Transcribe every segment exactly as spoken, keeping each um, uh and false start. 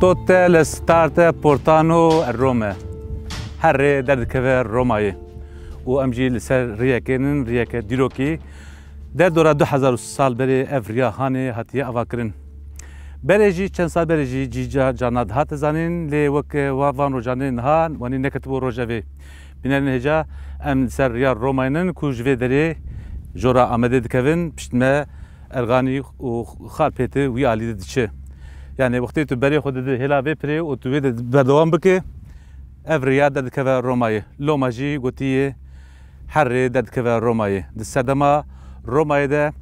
Tote le starte portano Rome. Her rê derdikeve Romayê. Û em jî li ser riyekê nin, riyeke dîrokî. Derdora du hezar sal berê ev riya hanê hatiye avakirin. Berê jî, çend sal berê jî cî ca, carna dihate zanîn, lê wek, e, wa van rojanê niha wanî neketibû rojevê. Bînerên hêja, em li ser riya Romayê nin ku ji vê derê jora Amedê dikevin, pişt me Erxanî û Xalpêtê wî alî de diçe. Yanî wextê tu berê xwe dide hêla vê pirê û tu wê de berdewam bike, ev riya derdikeve Romayê. Loma jî gotiye her rê derdikeve Romayê. Di sedema Romayê de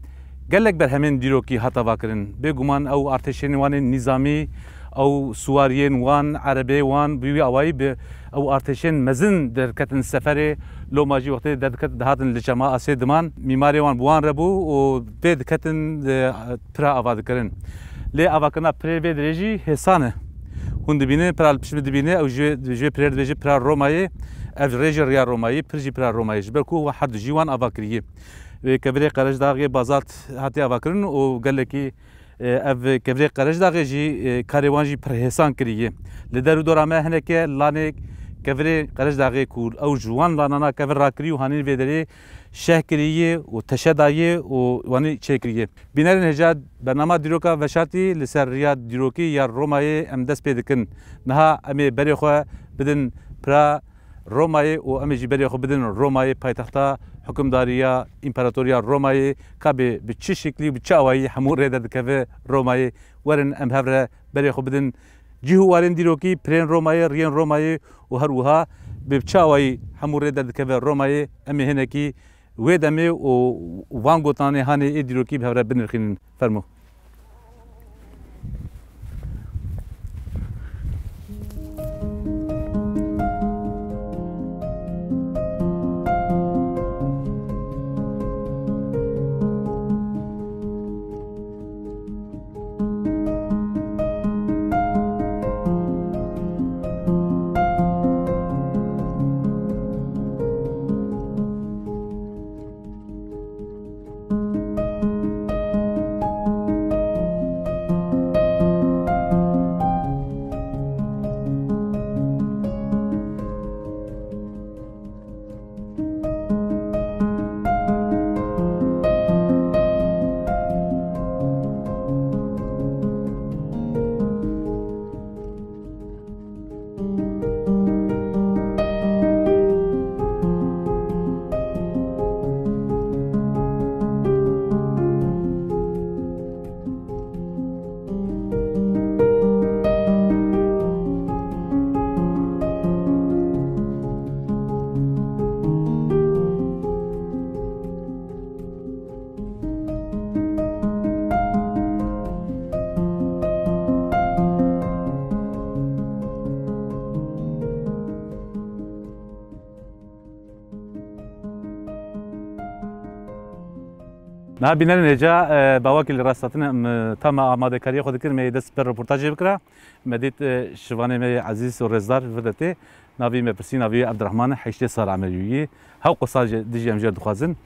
gelek berhemên dîrokî hat avakirin. Bêguman ew artêşên wan ên nîzamî, ew siwariyên wan, erebeyê wan, bi wî awayî bi ew artêşên mezin derketin seferê. Loma jî wextê derdiket dihatin li Çema Asê diman, mîmarê wan bi wan re bû û pê diketin, e, pira ava dikirin. Lê avakirina pirê vê dirê jî hêsan e. Hûn dibînin, pira li pişt min dibîne, ew ji, ji vê pirê re dibêje pira Romayê, ev rê jî riya Romayê, pir jî pira Romayê. Ji ber ku her du jî wan ava kiriye. Wê kevirê Qerecdaxê bazalt hatiye avakirin û gelekî, e, ev kevirê Qerecdaxê jî, e, karê wan jî pir hêsan kiriye. Li der û dora me hineke lanê kevirê Qerecdaxê ku ew ji wan lanana kevir rakirî û hanî vê derê şeh kiriye û teşe daye û wanî çêkiriye. Bînerên hêja, bernama dîroka veşartî li ser riya dîrokî ya Romayê em dest pê dikin. Niha em ê berê xwe bidin pira Romayê û em ê jî berê xwe bidin Romayê, paytexta hukimdariya împaratoriya Romayê, ka bê bi çi şeklî, bi çi awayî hemû rê derdikeve Romayê. Werin em hev re berê xwe bidin cih û warên dîrokî, pirên Romayê, riyên Romayê û her wiha bê bi çi awayî hemû rê derdikeve Romayê. Em ê hinekî wê demê û van gotanê hanê ê dîrokî bi hev re binirxînin. Fermo. Niha bînerên hêja, e, bi awakî li rasthatin em, e, tama amadekariyê xwe dikin, me yê dest bi reportajê bikira. Me dît, e, şivanê me yê ezîz û rêzdar vir de tê. Navî me pirsî, navî Ebdirehman e, heştê sal emerî wî ye. Hewqe sal jî, dijî em jê dixwazin.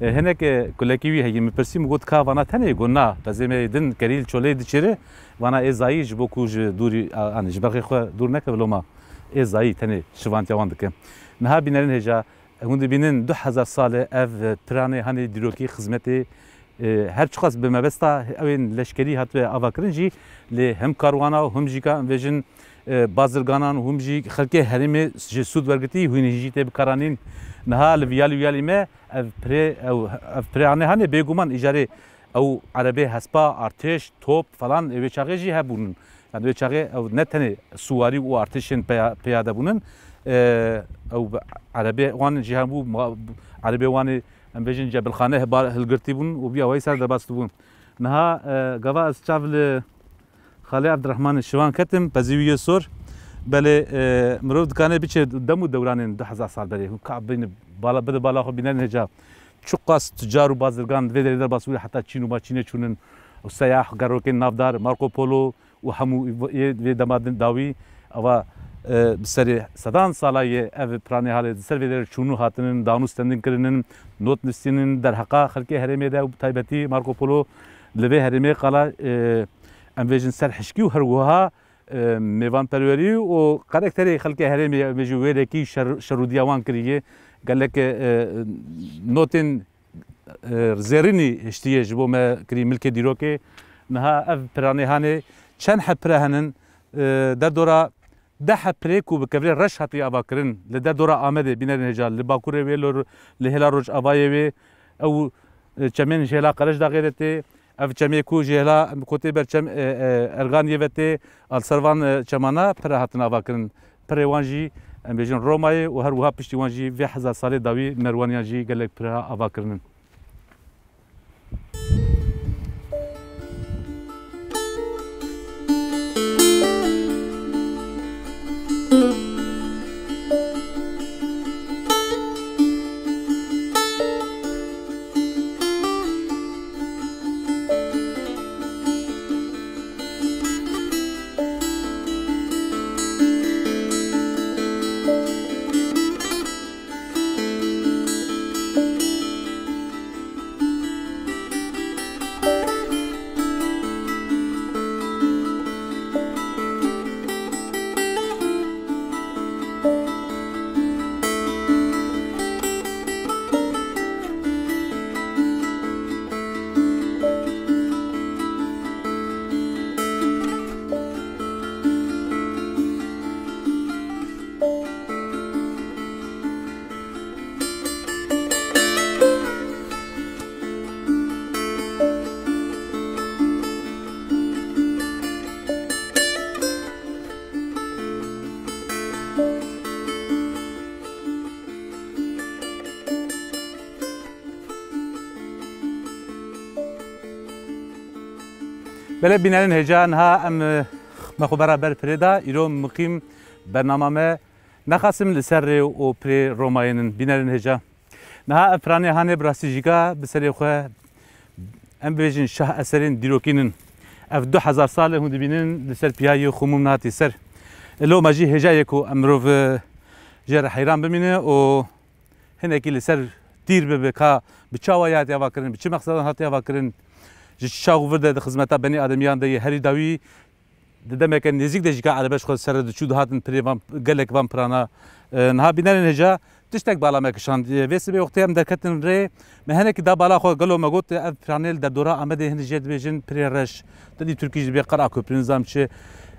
E, hinek, e, kulekî wî heye, min pirsî, min got, ka vana tenê? Got na, pezê me yê din kerî li çolê diçêre, vana ê zayî ji bo ku ji dûrî, a, anî ji berxê xwe dûr nekeve loma. Ê zayî tenê şivantiya wan dike. Niha bînerên hêja, hûn dibînin du hezar sal e ev piranê hanê dîrokî xizmetê, e, her çiqas bi mebesta ew ên leşkerî hatibe avakirin jî, lê him karwana û him jî ka em vêjin, e, bazirganan û him jî xelkê herêmê ji sûd wergirtî hûn jî tê bikaranîn. Niha li viyalî wiyalî me ev pirê, ew, ev piranê hanê bêguman îcarê ew erebê hespa, artêş, top falan, ê wê çaxê jî hebûnin. Yani wê çaxê ew ne tenê suwarî û artêşên peya-, peyade bûnin. E, ew bi erebê wan jî hebû, ma-, erebê wan ê, em bêjin cebilxane heba-, hilgirtî bûn û bi awayî ser derbas dibûn. Niha, e, gava ez çav li Xalê Ebdirehmanê Şivan ketim, pezî wî yê sor. Belê, e, mirov dikane biçe dem û dewranên du hezar sal berê. Hûn ka bîne bala, bide bala xwe bînerên hêja. Çiqas tucar û bazirgan di vê derê derbas bûye, heta Çîn û Maçînê çûnin. Û seyah, gerokên navdar, Marco Polo û hemû yê vê dema din dawî, ava, e, bi serê sedan sala yê ev piranê halê di ser vê derê çûn û hatinin, dan û stendin kirinin, not nivîsînin, derheqa xelkê herêmê de û bi taybetî Marco Polo li vê herêmê qala, e, em vêjin ser hişkî û her wiha e, mêvanperwerî û karakterê xelkê herêmê, em bêjin wêrekî şer-, şerûdiya wan kiriye. Gelek, e, notên, e, zêrînî hiştiye ji bo me kirî milkê dîrokê. Niha ev piranê hanê çend heb pire henin, e, derdora deh heb pirê ku bi kevirê reş hatiye avakirin li derdora Amedê, bînerên hêja li bakurê wê, li, li hêla rojavayê wê, ew, e, çemên ji hêla Qerejdaxê re tê, ev çemê ku ji hêla, em kotê ber çem, e, e, Erganiyê ve tê, a li ser van, e, çemana pire hatin avakirin. Pirê wan jî, em bêjin Romayê û her wiha piştî wan jî vê hezar salê dawî Merwaniyan jî gelek pire avakirin. Belê bînerên hêja, niha em, e, me xwe bera ber pirê da, îro miqîm bernama me nexasim li ser rê û pirê Romayê nin, bînerên hêja. Niha ev piranê hanê bi rastî jîka bi serê xwe, em bibêjin, şah eserên dîrokî nin. Ev du hezar sal e hûn dibînin li ser piyayê xumûm nehatî ser. Loma jî hêja ye ku em mirov, e, jê re heyran bimîne û hinekî li ser tîr bibe ka bi çawa hatiye avakirin, bi çi mexsedan hatiye avakirin, ji çi çax û vir de di xizmeta benî ademiyan de ye, herî dawî di demeke nêzîk de jî ka erebê ji xwe ser re diçû dihatin pirê van, gelek van pirana. E, niha bînerên hêja tiştek bala me kişand. E, vê sibê wextê em derketin rê, me hinekî da bala xwe, gelo me got ev piranê li derdora Amedê hin jê dibêjin pirê reş. Te dî Tirkî jî dibê Qera Köprü nizam çi.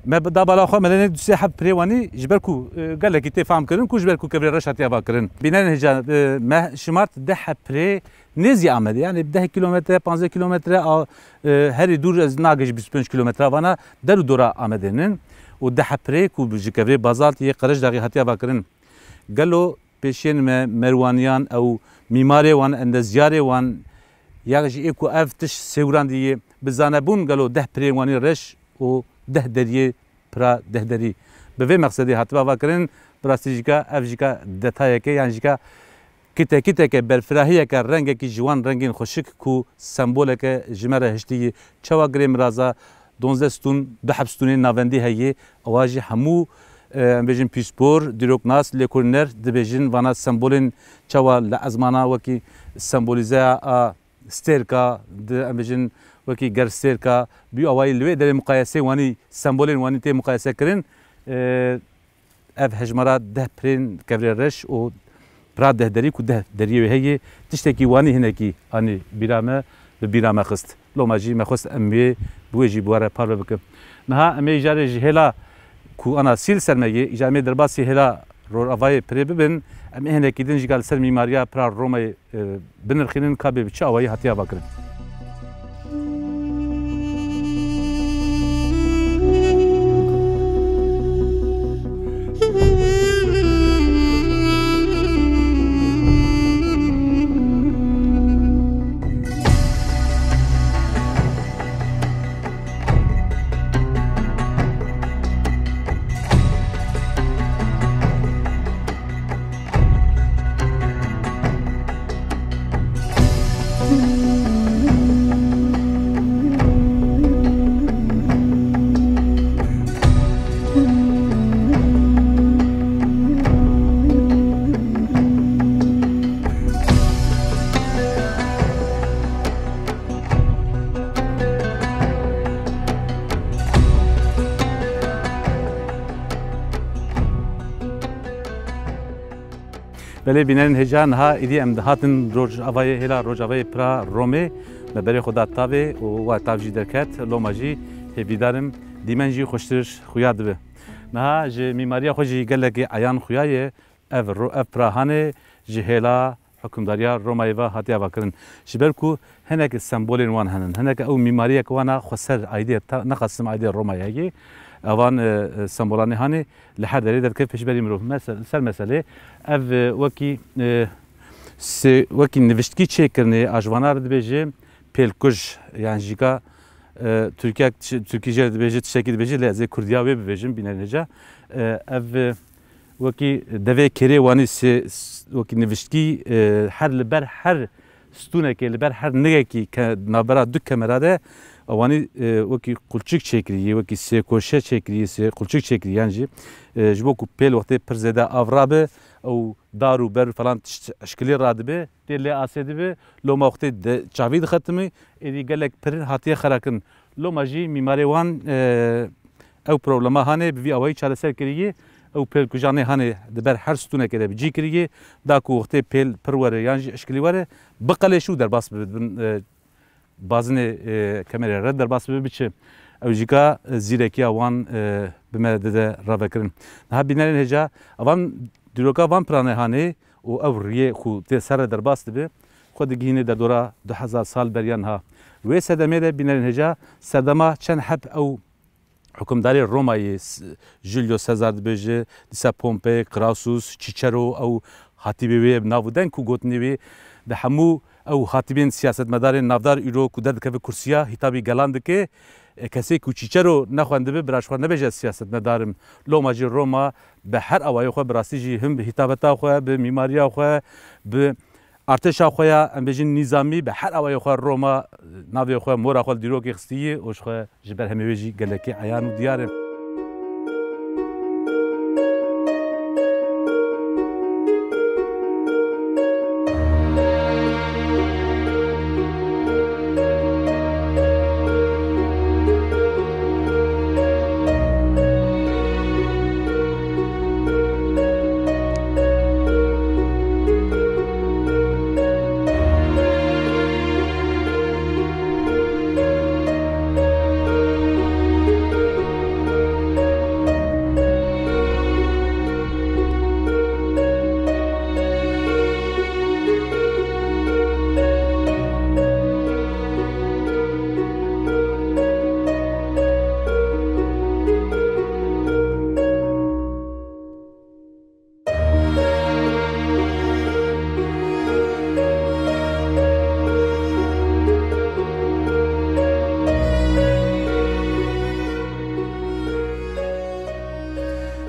Me da bala xwe, me lê nê du sê heb pirê wanî ji ber ku, e, gelekî tê fam kirin ku ji ber ku kevirê reş hatiye avakirin. Bînerên hêja, e, me şimart deh heb pirê nêzî Amedê. Yani deh kilometre, panzdeh kilometre a, e, herî dûr ez nagê ji bîst û pênc kilometre vana der û dora Amedê nin. Û deh heb pirê ku ji kevirê bazaltî yê Qerejdaxê hatiye avakirin. Gelo pêşiyên me, merwaniyan ew mîmarê wan, endezyarê wan, ya jî ê ku ev tişt sêwirandî yê, bi zanebûn gelo deh pirê wanî reş û deh deriyê pira dehderî bi vê mexsedê hatibe avakirin, bi rastî jîka ev jîka detayeke yan jîka kitekiteke berfirahiyeke rengekî ji wan rengên xweşik ku semboleke ji me re hiştî yî. Çawa girê miraza donzdeh stûn, du heb stûnên navendî heye, ewa jî hemû, e, em bêjin pîspor, dîroknas, lêkolîner dibêjin vana sembolên çawa li ezmana wekî sembolîzeya a stêrka, di, em bêjin wekî ger stêrka, bi awayî li wê derê muqayesê wanî, sembolên wanî tê muqayese kirin. E, ev hejmara deh pirên kevirê reş û pira dehderî ku deh deriyê wê heye, tiştekî wanî hinekî anî bîra me, bi bîra me xist. Loma jî me xwest em wê bi wê jî bi we re parve bikin. Niha em ê îcarê ji hêla ku ana sî li ser me yê, îcar em ê derbasî hêla rojavayê pirê bibin, em ê hinekî din jî ka li ser mîmariya pira Romayê, e, binirxînin ka bê bi çi awayî hatiye avakirin. Belê bînerên hêja, niha êdî em dihatin Rojavayê, hêla Rojavayê pira Romê, me berê xwe da tavê û wa tav jî derket. Loma jî hêvîdar im dîmen jî xweştir xuya dibe. Niha ji mîmariya xwe jî gelekî eyan xuya ye. Ev ro-, ev pira hanê ji hêla hukimdariya Romayê ve hatiye avakirin. Ji ber ku hinek sembolên wan henin, hinek ew mîmariyek wana xweser aîdî ye, ta-, ne qasim aîdî Romayê ye. Evan, e, e, sembolanê hanê li her derê derkev pêşberî mirov. Mesel-, ser meselê, ev, e, wekî, e, sê-, wekî niviştkî çêkirinê, a ji vana re dibêje pêlkuj, yan jî ka, e, Tirkiye, Tirkî jê re dibêje, tiştekî dibêje, lê ez ê kurdiya wê bibêjim, bînerên hêja. E, ev, e, wekî devê kêrê wanî sê-, s-, wekî niviştkî, e, her li ber her stûnekê, li ber her nigekî ke navbera du kemera de, ewanî, e, wekî qulçik çêkirî, wekî sêkoşe çêkirî, sê qulçik çêkirî, yan jî, e, ji bo ku pêl wextê pir zêde av rabe, ew dar û ber falan tişt eşkilî radibe, tê lê asê dibe, loma wextê de çavî dixetimî, êdî gelek pir hatiye xerakirin. Loma jî mîmarê wan, e, ew problema hanê bi vî awayî çareser kirî ye. Ew pêlkujanê hanê di ber her stûnekê de bi cî kirî ye. Da ku wextê pêl pir were yan jî eşkilî were, biqeleşî û derbas bibe, di bin, e, bazinê, e, kemerê re derbas bibe biçe. Ew jî ka, e, zîrekiya wan, e, bi me dide ravekirin. Niha bînerên hêja, evan dîroka van pirane hanê û ew riyê ku tê ser re derbas dibe, xwe digihîne derdora du hezar sal beriya niha. Wê sedemê de bînerên hêja serdema çend heb ew hukimdarê Romayê, s-, Julio Caesar dibêje, dîsa Pompey, Crassus, Cicero, ew hatîbê wê bi nav û deng ku gotinê wê di hemû ew hatîbên siyasetmedarên navdar îro ku derdikeve kursiya hîtabî gelan dike. E, kesê ku Cicero nexwendibe, bira ji xwe nebêje ez siyasetmedar im. Loma jî Roma bi her awayê xwe, bi rastî jî him bi hîtabeta xwe, bi mîmariya xwe, bi artêşa xwe ya, em bêjin nîzamî, bi her awayê xwe Roma navê xwe, mora xwe li dîrokê xistî ye û ji xwe ji berhemê wê jî gelekî eyan û diyar e.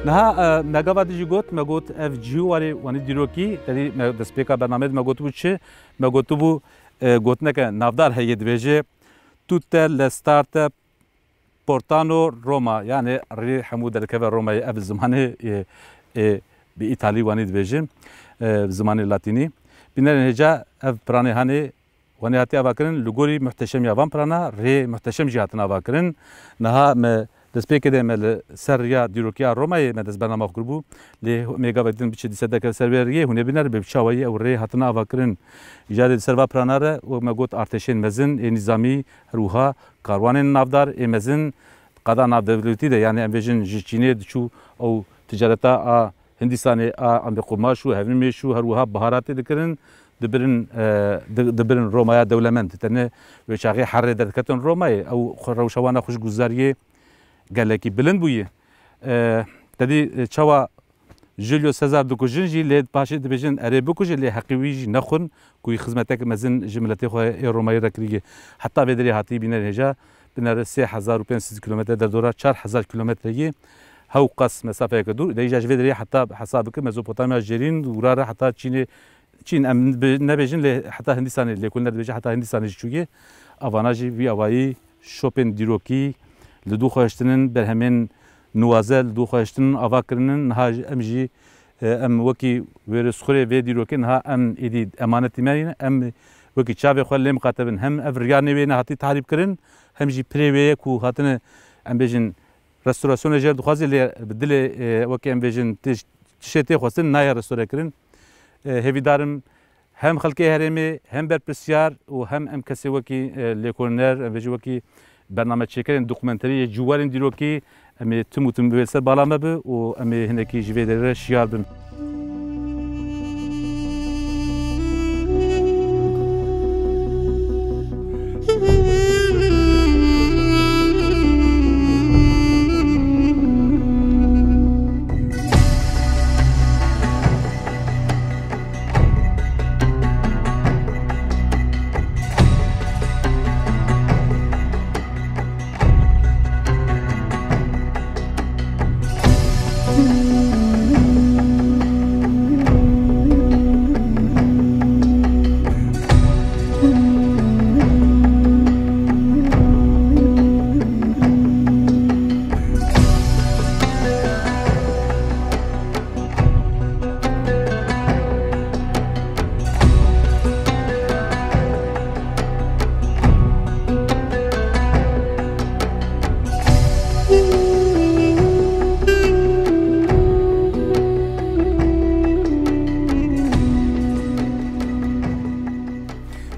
Niha, e, me gava dijî got, me got ev cihê warê wanî dîrokî, tedî me destpêka bernameyê de me gotibû çi? Me gotibû, e, gotineke navdar heye dibêje, Tutte le starte portano Roma, yani rê hemû derkeve Roma'yê, ev zimanê, e, e, bi îtalî wanî dibêjin, e, zimanê latînî. Bînerên hêja ev piranê hanê wanî hatiye avakirin, li gorî muhteşemiya van pirana rê muhteşem jî hatin avakirin. Niha me destpêkê de me li ser riya dîrokiya Roma'yê me dest bernama xwe kiribû. Lê mêgavek din biçe dîse deke ser vê riyê, hûn ê bînerin bi çawayî ew rê hatine avakirin. Îcarê di ser va pirana re, wek me got, artêşên mezin ê nîzamî, her wiha karwanên navdar ê mezin, qada navdewletî de, yani em bêjin ji Çînê diçû ew ticareta a Hindistanê a em bê qumaş û hevnimêş û her wiha biharatê dikirin, dibirin, e, di-, dibirin Romaya dewlemend. Tenê wê çaxê herrê derdiketin Romayê, ew xwe rewşa wana xweşguzariyê gelekî bilind bûye. E, tedî, e, çawa Julio Caesar dikujin jî, lê paşê dibêjin erê bikuje, lê heqî wî jî nexwin ku wî xizmetek mezin ji miletê xwe ê Romayê re kiriye. Heta vê derê hatî bînerên hêja, binere sê hezar û pênc sed kilometre derdora çar hezar kilometre ye. Hewqas mesafeyeke dûr. De îja ji vê derê heta hesab bike Mezopotamya Jêrîn, wira re heta Çînê, Çîn em bi-, nebêjin, lê heta Hindistanê, lê ku ne dibêje heta Hindistanê jî çûye. Evana jî vî awayî şopên dîrokî li dû xwe hiştinin, berhemên nuwaze li dû xwe hiştinin, ava kirinin. Niha jî em jî, e, em wekî wêrêsxurê vê dîrokê niha em êdî emanetî me ne. Em wekî çavê xwe lê miqate bin. Hem ev riyanê wê nehatî tahrîb kirin, hem jî pirê wê ye ku hatine, em bêjin, restorasyonê jê re dixwaze, lê bi dilê, e, wekî em bêjin, tij-, tiştê tê xwestin nayê restore kirin. E, hêvîdar im hem xelkê herêmê, hem berpirsyar û hem em kesê wekî, e, lêkolîner, em vê jî wekî bernameçêkerên dokumenterî yê ciwarên dîrokî, em ê tim û tim bi wê ser bala me bi û em ê hinekî ji vê derê re şiyar bin.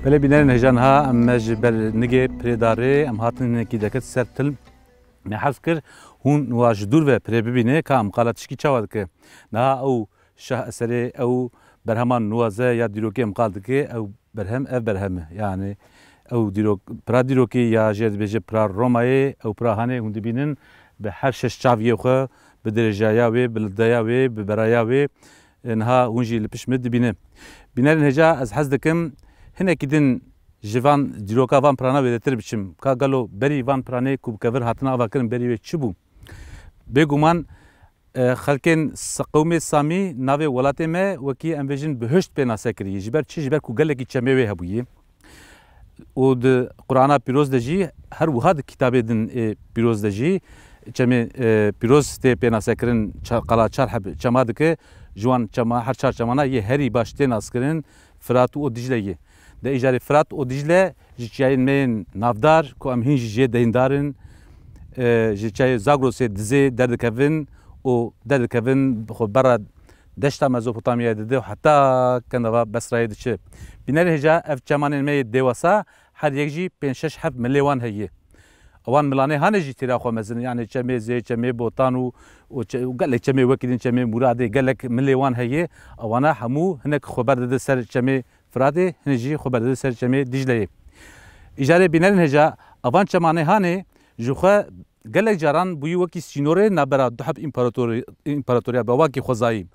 Belê bînerên hêja, niha em me ji ber nigê pirê da rê, em hatin hinekî deket ser til. Me hez kir hûn wa ji dûr ve pirê bibîne ka em qala tişkî çawa dike. Niha ew şah eserê, ew berhema nuwaze ya dîrokê em qal dike, ew berhem, ev berhem e. Yani ew dîrok, pira dîrokê ya jê dibêje pira Romayê, ew pira hanê hûn dibînin bi her şeş çaviyê xwe, bi dirêjaya wê, bi lideya wê, bi beraya wê, e, niha hûn jî li pişt min dibîne. Bînerên hêja, ez hez dikim hinekî din ji van dîroka van pirana wêdetir biçim. Ka gelo berî van piranê ku bi kevir hatina avakirin berî wê çi bû? Bêguman, e, xelkên s-, qewmê Samî navê welatê me wekî em bêjin bihişt pê nase kirî. Ji ber çi? Ji ber ku gelekî çemê wê hebûyî. Û di Qur'ana Pîroz de jî, her wiha di kitabê din ê pîroz de jî, çemê, e, pîroz tê pênasekirin, ça-, qala çar heb çema dike, ji wan çema, her çar çemana yê herî baş tê naskirin Firat û Dicle ye. De îcarê Firat û Dicle ji çiyayên me yên navdar, ku em hîn jî jê deyndar in, e, ji çiyayê Zagrosê dizê derdikevin û derdikevin xwe berra deşta Mezopotamyayê dide û heta kenda va Besrayê diçe. Bînerê hêja, ev çemanên me yê dêwasa her yek jî pênc şeş heft milê wan heye. Ewan milanê hanê jî têra xwe mezin in, yani çemê Zê, çemê Botan û, û çe-, û gelek çemê wekî din, çemê Muradê, gelek milê wan heye. Ewana hemû hinek xwe berdide ser çemê Firatê, hinek jî xwe berdide ser çemê Dicleyê. Îcarê bînerên hêja, evan çemanê hanê ji xwe gelek caran bûyî wekî sînorê nabera du heb împarator-, împaratoriya be, wekî xwezayî.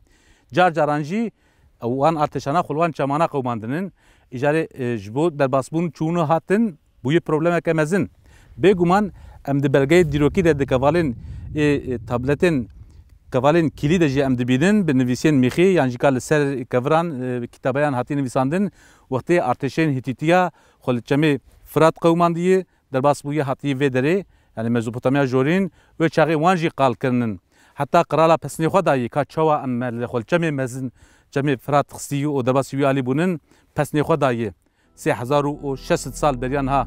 Car caran jî wan artêşana xwe li wan çemana qewimandinin. Îcarê, e, ji bo derbasbûn çûn û hatin bûyî problemeke mezin. Bêguman em di belgeyê dîrokî de di kevalên, e, e, tabletên, kevalên kîlî de jî em dibînin, bi nivîsiyên mîxî yan jî ka li ser keviran, e, kitabeyan hatiye nivîsandin, wextê artêşên Hîtîtiya xwe li çemê Firat qewimandiye, derbas bûye hatiye vê derê, yani Mezopotamya jorîn, wê çaxê wan jî qal kirinin. Heta qirala pesnê xwe dayî, ka çawa em me li xwe li çemê mezin, çemê Firat xistî û derbasî wî alî bûnin, pesnê xwe dayî. Sê hezar û şeş sed sal beriya niha.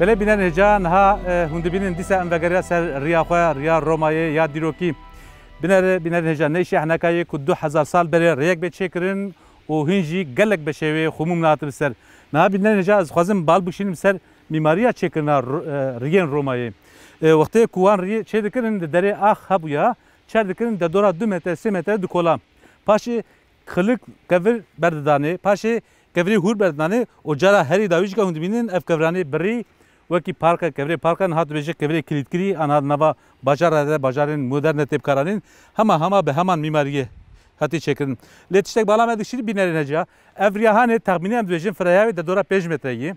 Belê bînerên hêja, niha, e, hûn dibînin dîsa em vegeriya ser riya xwe, riya Romayê ya dîrokî. Bînerê, bînerên hêja, ne îşê heneka ye ku du hezar sal berê rêyek bê çêkirin û hîn jî gelek beşê wê xumûm nehatibe ser. Niha bînerên hêja, ez dixwazim bal bikişînim ser mîmariya çêkirina ro-, e, riyên Romayê. E, wextê ku wan riyê çêdikirin, di derê ax hebûya, çer dikirin, derdora du metre, sê metre dikola. Paşê xilik kevir berdidanê, paşê kevirê hûr berdidanê û cara herî dawî jî ka hûn dibînin ev keviranê birî wekî parka, kevirê parkan hat dibêje kevirê kilîtkirî, anha nava bajara de, bajarên moderne tê bikaranîn. Hema hema bi heman mîmariyê hatî çêkirin. Lê tiştek bala me dişî bînerên hêja. Ev riya hanê texmînî em dibêjin firaya wê de dora pênc metre yî.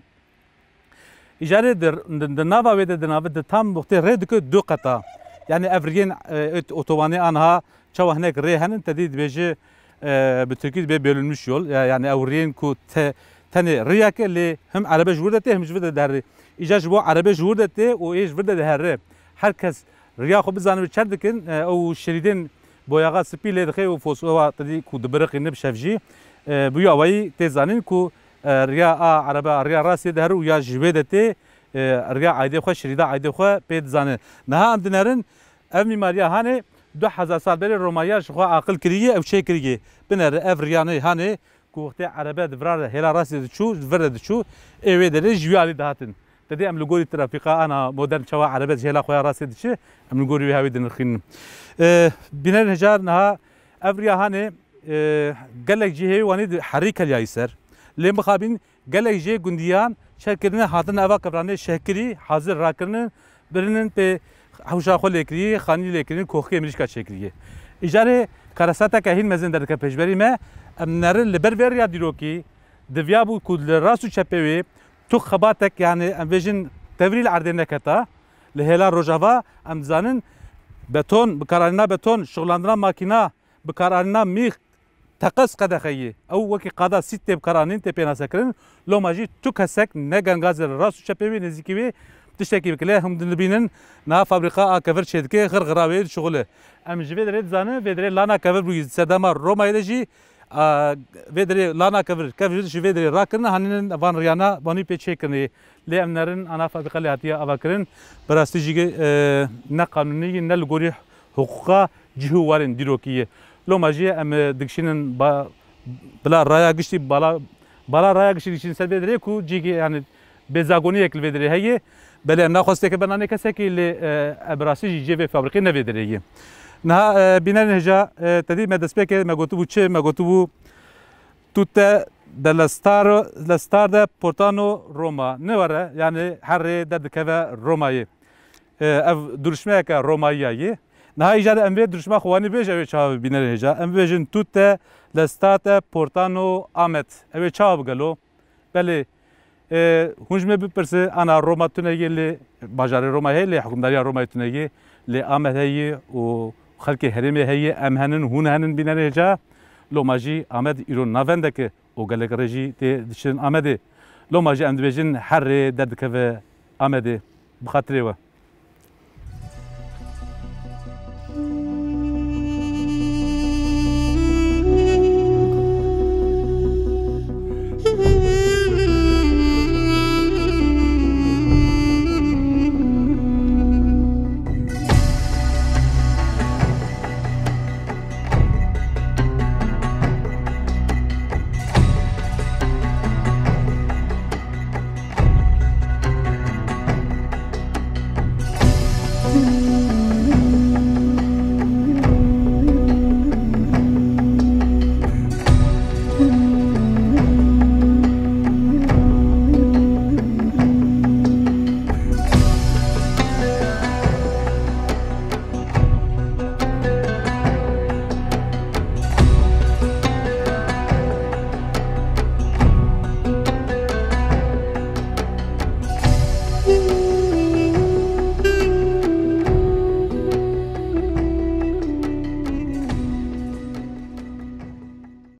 Îcarê di, di, di nava wê de di nava di tam wextê rê dike du qeta. Yani ev riyên, e, ot-, otobanê anha çawa hinek rê henin, te dî dibêje, e, bi tirkî dibê bölünmüş yol. Ya-, yani ew riyên ku te-, tenê riyeke lê him erebe ji wir de tê, him ji vir de derê. Îcar ji bo erebe ji wir de tê û ê ji vir de dihere. Her kes riya xwe bizanibe çer dikin, e, ew şerîdên boyaxa spî lê dixe û fosfowa te dî ku dibiriqîne bi şev jî. E, bi wî awayî tê zanîn ku, e, riya a erebe a riya rastê dihere û ya ji wê de tê, e, riya aydê xwe, şerîda aydê xwe pê dizane. Niha em dinerin, ev mîmariya hanê du hezar sal berê Romayiya ji xwe aqil kiriye, ew çê kiriye. Binere ev riyanê hanê ku wextê erebe di vira de hêla rastê diçû, di vir de diçû, ê wê derê ji wî alî dihatin. Te dê em li gorî trafîka ana modern çawa erebe ji hêla xwe ya rastê diçe, em li gorî wê hawî dinirxînin. E, bînerên hêja niha ev riya hanê, e, gelek cihê wanî di herî kelyayî ser. Lê mixabîn gelek jê gundiyan çerkirine hatine eva kevranê şehkirî hazir rakirine birinin pê hewşa xwe lêkirî, xanî lêkirin, koxkê mirîşka çêkiriye. Îcarê karesateke hîn mezin derdike pêşberî me, em nerin li ber vê riya dîrokî, diviya bû ku li rast û çepê wê tu xebatek, yani em bêjin tevrî li erdê neketa, li hêla Rojava, em dizanin beton, bikaranîna beton, şixulandina makîna, bikaranîna mîx, teqez qedexe yê. Ew wekî qada sît tê bikaranîn, tê pênasekirin. Loma jî tu kesek ne gengazê li rast û çepê wê, nêzîkî wê tiştekî bike. Lê hûn dibînin, niha fabrîka a kevir çêdike, xirxira wê dişuxile. Em ji vê derê dizanin, vê derê lana kevir bûyî. Serdema Romayê de jî, a, vê derê lana kevir, kevir ji vê derê rakirine, hanînin van riyana, vanî pê çêkirinê. Lê em nerin, ana fabrîka lê hatiye avakirin. Bi rastî jî, e, ne qanûnî ye, ne li gorî hiqûqa cih û warên dîrokî ye. Loma jî em, e, dikişînin ba-, bila raya giştî, bala, bala raya giştî dikişînin ser vê derê ku cihekî, yani, bêzagoniyek li vê derê heye. Belê em naxwesteke benanê kesekî lê, e, e, bi rastî jî cihê vê fabrîkê ne vê derê ye. Niha, e, bînerên hêja, e, te dî me destpêkê me gotibû çi? Me gotibû tute de lestaro, lestar de portano Roma. Ne were, yani herê derdikeve Romayê. E, ev duruşmeyeke Romayiya ye. Niha îcar em vê duruşma xwe wanî bêje, ew ê çawa bînerê hêja. Em bêjin tute lestate portano Amed. Ew ê çawa bigelo? Belê, e, hûn ji me bipirse, ana Roma tune ye lê, bajarê Roma heye lê hikûmdariya Romayê tune ye, lê Amed heye û xelkê herêmê heye, em henin, hûn henin bînerê hêja. Loma jî Amed îro navendeke û gelek rê jî tê diçin Amedê. Loma jî em dibêjin herê derdikeve Amedê. Bi xatirê we.